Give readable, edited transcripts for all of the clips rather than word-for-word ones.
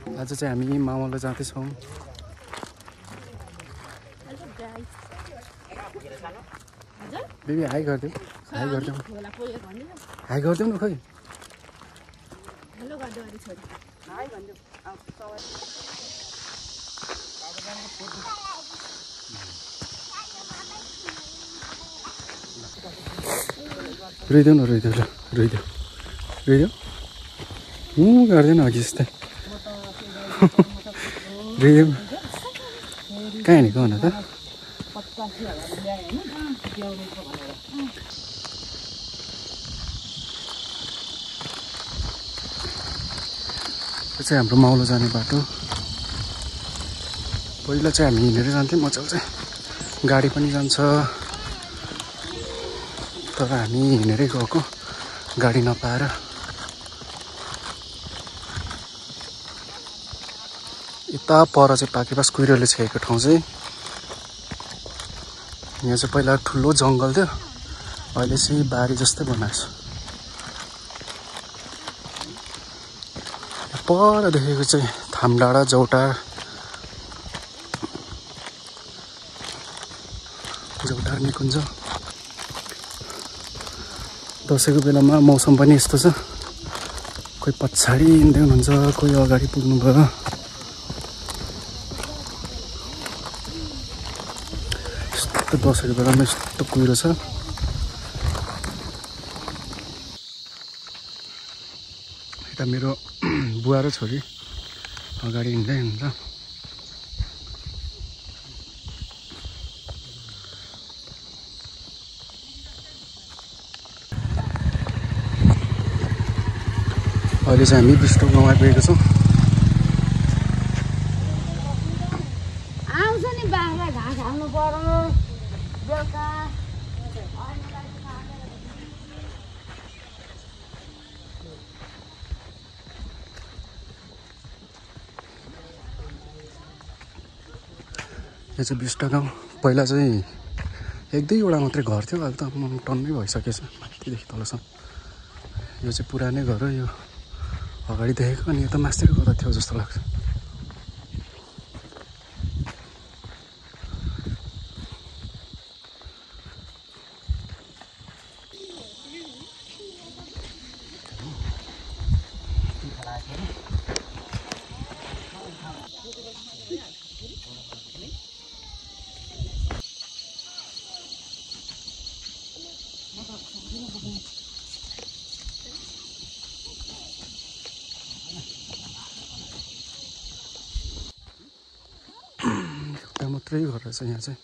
आज चाहिँ हामी मावल जाँदैछौँ। बेबी हाई गरिदेऊ, हाई गरिदेऊ, हाई गरिदेऊ न खोइ। रोइदेऊ न, रोइदेऊ ल, रोइदेऊ रोइदेऊ। गर्दैन अघि जस्तै रोइदेऊ। कहाँ हिँडेको भन त? यो चाहिँ हाम्रो माउलो जाने बाटो। पहिला चाहिँ हामी हिँडेर जान्थ्यौँ मजाले चाहिँ, गाडी पनि जान्छ तर हामी हिँडेरै गएको गाडी नपाएर। यता पर चाहिँ पाकेपास कुहिरोले छेकेको ठाउँ चाहिँ यहाँ चाहिँ पहिला ठुलो जङ्गल थियो, अहिले चाहिँ बारी जस्तै बनाएको छ। पर देखेको चाहिँ थामडाँडा जौटार निकुञ्ज। दसैँको बेलामा मौसम पनि यस्तो छ, कोही पछाडि हिँड्दै हुनुहुन्छ, कोही अगाडि पुग्नुभयो। यस्तो दसैँको बेलामा यस्तो कुहिरो छ। यता मेरो बुवा र छोरी अगाडि हिँड्दै हुन्छ। अहिले चाहिँ हामी बिष्टो गाउँ आइपुगेको छौँ। आउँछ नि बाख्रा घाँस हाल्नु पर्यो बेलुका। यो चाहिँ बिष्ट गाउँ। पहिला चाहिँ एक दुईवटा मात्रै घर थियो, अहिले त टन्नै भइसकेछ माथिदेखि तलसम्म। यो चाहिँ पुरानै घर हो। यो अगाडि देखेको अनि यता मास्तिर कता थियो जस्तो लाग्छ। एउटा मात्रै घर रहेछ यहाँ चाहिँ,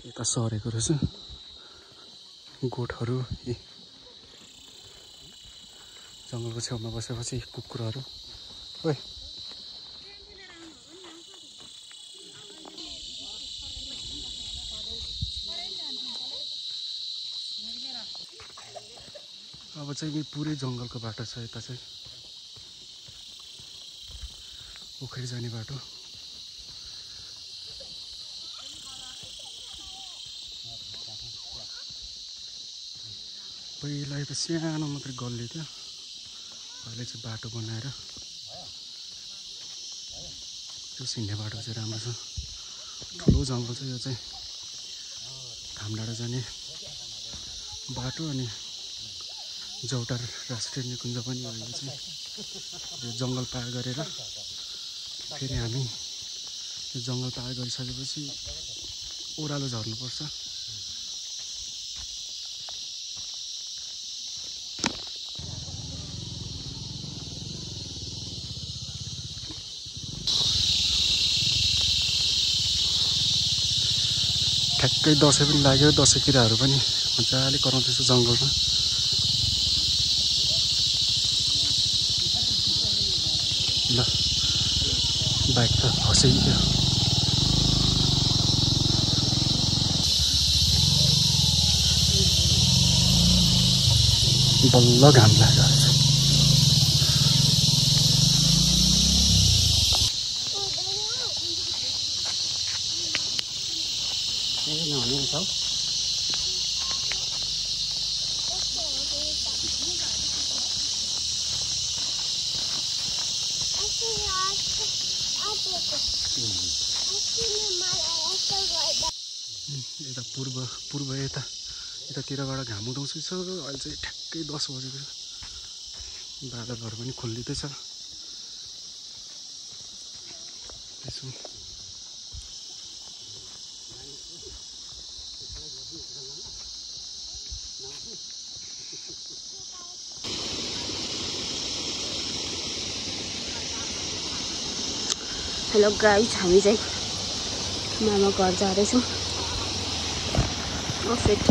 यता सरेको रहेछ गोठहरू। यी जङ्गलको छेउमा बसेपछि कुकुरहरू। ओइ अब चाहिँ यी पुरै जङ्गलको बाटो छ। यता चाहिँ पोखरी जाने बाटो। पहिला त सानो मात्रै गल्ली थियो, अहिले चाहिँ बाटो बनाएर त्यो हिँड्ने बाटो चाहिँ राम्रो छ। ठुलो जङ्गल छ यो चाहिँ, थामडाँडा जाने बाटो। अनि जौटार राष्ट्रिय निकुञ्ज पनि हो। यो चाहिँ यो जङ्गल पार गरेर फेरि हामी त्यो जङ्गल पार गरिसकेपछि ओह्रालो झर्नुपर्छ। ठ्याक्कै दसैँ पनि लाग्यो, दसैँ किराहरू पनि मजाले कराउँदैछ जङ्गलमा। ल बाइक त फसिन्थ्यो। बल्ल घाम लाग्यो। यता पूर्व यतातिरबाट घाम उदाउँछ यसो अहिले चाहिँ ठ्याक्कै 10 बजेको छ बादलहरू पनि खुल्लिँदैछ यसो हेलो गाइस हामी चाहिँ मामा घर जाँदैछौँ सेट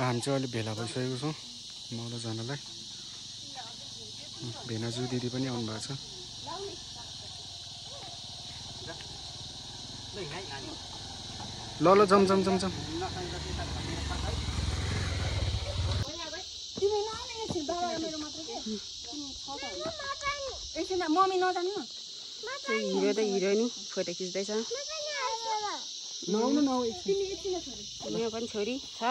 हामी चाहिँ अहिले भेला भइसकेको छौँ मौला जानलाई भेनाजु दिदी पनि आउनु भएको छ ल जम मम्मी नजानु हिरो त हिरोइनी फोटो खिच्दैछ यहाँ पनि छोरी छ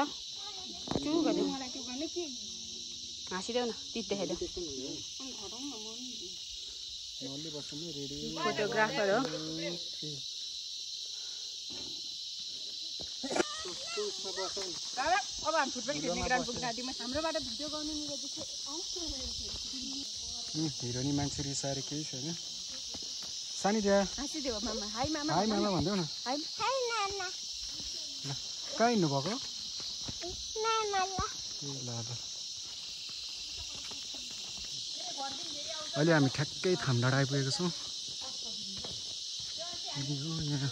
चु गर्नु हाँसिदेऊ न तित देखाइदेऊ फोटोग्राफर हो अब हामी फुटबल खेल्ने ग्राउन्डको गाडीमा हाम्रोबाट भिडियो गर्नु हिरोनी मान्छे रिसाएर केही छैन सानी त्यहाँ हाँसिदेऊ मामा हाई मामा भन्देऊ न हाई नाना ल कहाँ हिँड्नु भएको नाना ल अहिले हामी ठ्याक्कै थामडाँडा आइपुगेको छौँ यहाँ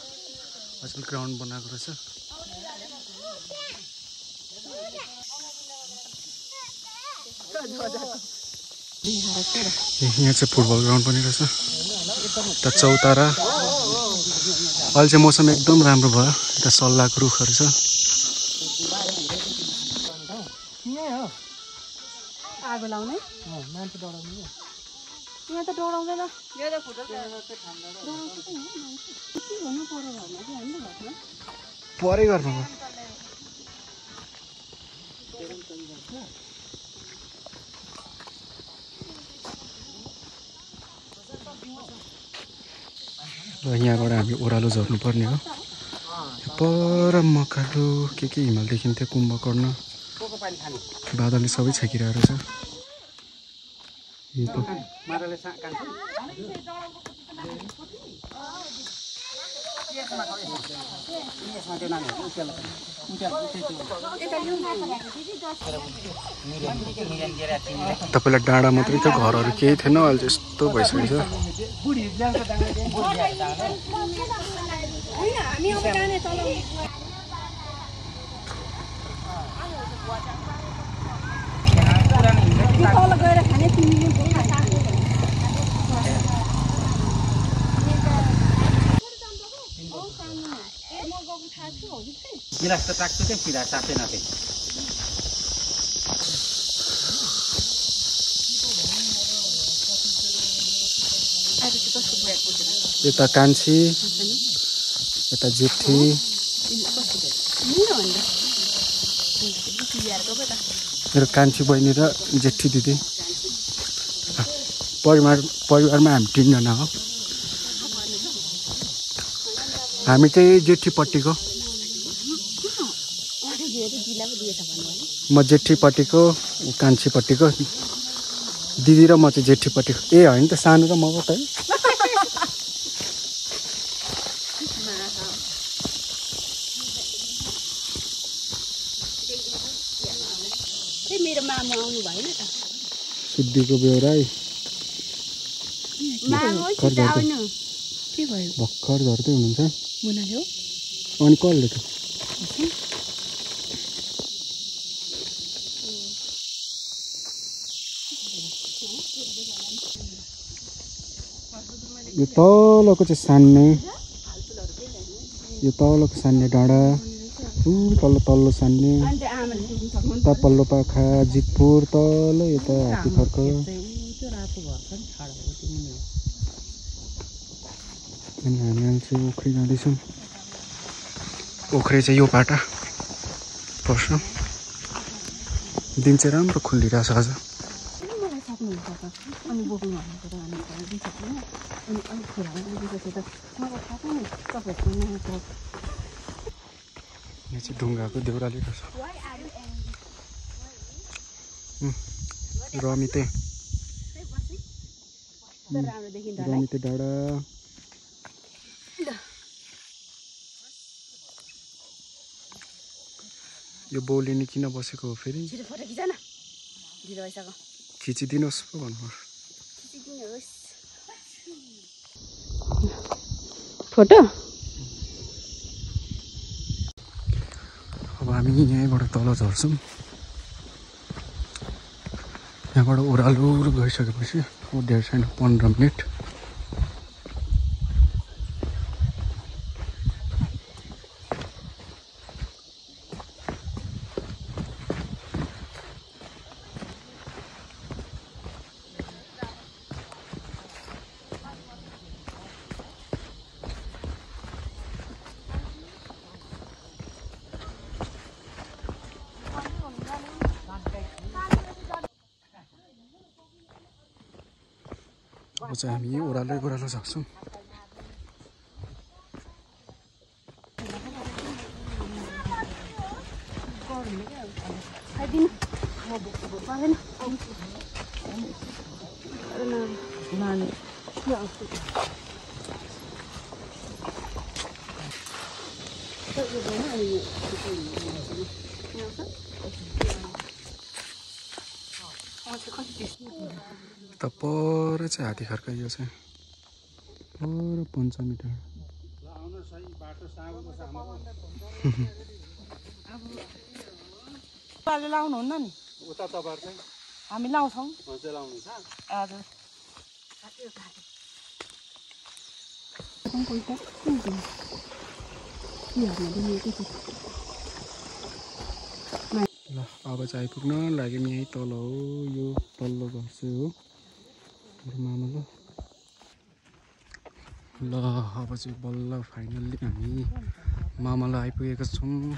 अचेल ग्राउन्ड बनाएको रहेछ यहाँ चाहिँ फुटबल ग्राउन्ड पनि रहेछ यता चौतारा अहिले चाहिँ मौसम एकदम राम्रो भयो यता सल्लाहको रुखहरू छ आगो लाउने मान्छे डराउने यहाँ त डराउँदैन परै गर्नु र यहाँबाट हामी ओह्रालो झर्नु पर्ने हो पर मकालो के हिमाल देखिन्थ्यो कुम्भकर्ण बादलले सबै छेकिरहेको छ तपाईँलाई डाँडा मात्रै थियो घरहरू केही थिएन अहिले चाहिँ यस्तो भइसकेको छ यता कान्छी यता जेठी मेरो कान्छी बहिनी र जेठी दिदी परिवारमा हामी 3 जना हो हामी चाहिँ जेठीपट्टिको म जेठीपट्टिको ऊ कान्छीपट्टिको दिदी र म चाहिँ जेठीपट्टिको ए होइन त सानो र म पो त है मेरो मामु आउनु भएन त सिद्धिको बेहोराई मामु भर्खर आउनु के भयो भर्खर झर्दै हुनुहुन्छ मुनाले हो अनि कसले त यो तलको चाहिँ सान्ने यो तलको सान्ने डाँडा तल्लो सान्ने उता पल्लो पाखा जितपुर तल यता हात्तीखर्क अनि हामी चाहिँ ओखरी जाँदैछौँ ओखरी चाहिँ यो बाटा पर्छ दिन चाहिँ राम्रो खुलिरहेछ आज यहाँ चाहिँ ढुङ्गाको देउराली रहेछ रमिते डाँडा यो बोलिनी किन बसेको हो फेरि खिचिदिनुहोस् पो भन्नुहोस् फोटो अब हामी यहीँबाट तल झर्छौँ यहाँबाट ओह्रालो गइसकेपछि अब धेरै छैन 15 मिनट अब चाहिँ हामी ओह्रालो सक्छौँ त पर चाहिँ हात्तीखर्क यो चाहिँ पर पञ्चमी डाँडा लाउनुहुन्न नि उता तपाईहरु चाहिँ हामी लाउँछौँ हजुर लाउनुहुन्छ हजुर ल अब चाहिँ आइपुग्न लाग्यो नि यहीँ तल हो यो तल्लो घर चाहिँ हो मेरो मामाको ल अब चाहिँ बल्ल फाइनल्ली हामी मामालाई आइपुगेका छौँ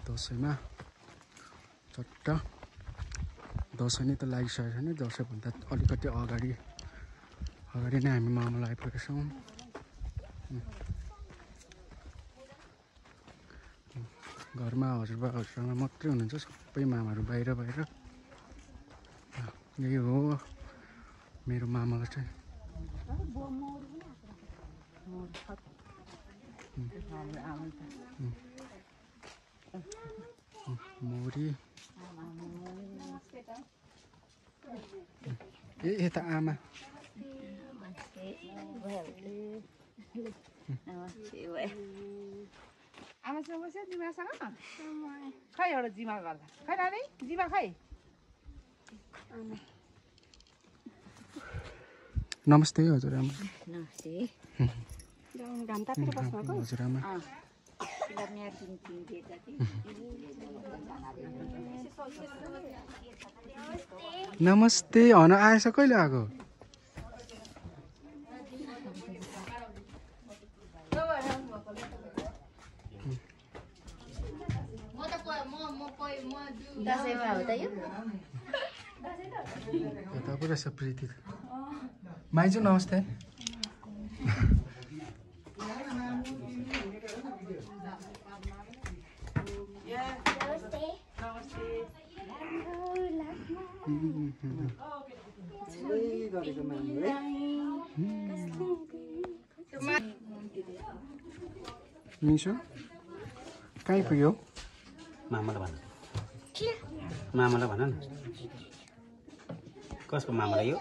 दसैँमा चट्ट दसैँ नै त लागिसकेको छैन दसैँभन्दा अलिकति अगाडि नै हामी मामालाई आइपुगेका छौँ घरमा हजुरबा मात्रै हुनुहुन्छ सबै मामाहरू बाहिर यही हो मेरो मामालाई चाहिँ मोरी ए यता आमा आमासँग बस्यो जिमासँग खै एउटा जिमा गर्दा खै नानी जिमा खै नमस्ते हजुरआमा नमस्ते घाम तापेर बस्नुको हजुरआमा नमस्ते हन आएछ कहिले आएको यता पो रहेछ प्रीति माइजू नमस्ते मिसो कहीँ पुग्यो मामालाई भन मामालाई भन न कसको मामालाई यो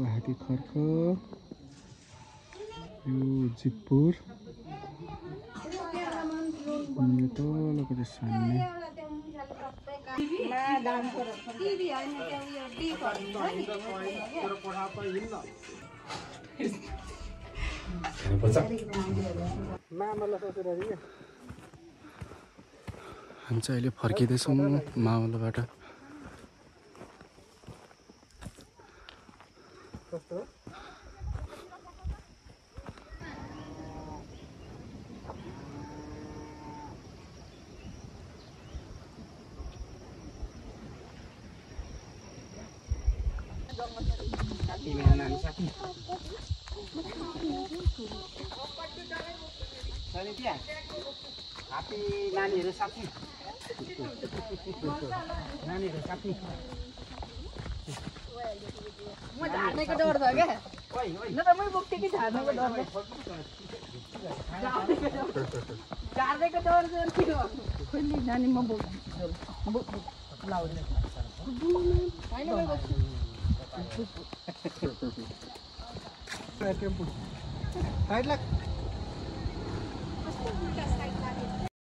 हात्ती खर्क यो जितपुर यो तलको चाहिँ सान्ने हामी चाहिँ अहिले फर्किँदैछौँ मावलबाट हात्ती नानीहरू साथी नानीहरू साथी म झार्नेको डर छ क्या न त मै बोक्थेँ कि झार्नेको डर झार्नेको डर चाहिँ के हो खोइ नानी म बोक्छु लाउँदैन होइन मै बोक्छु टेम्पो साइड लाग कस्तो उल्टा साइड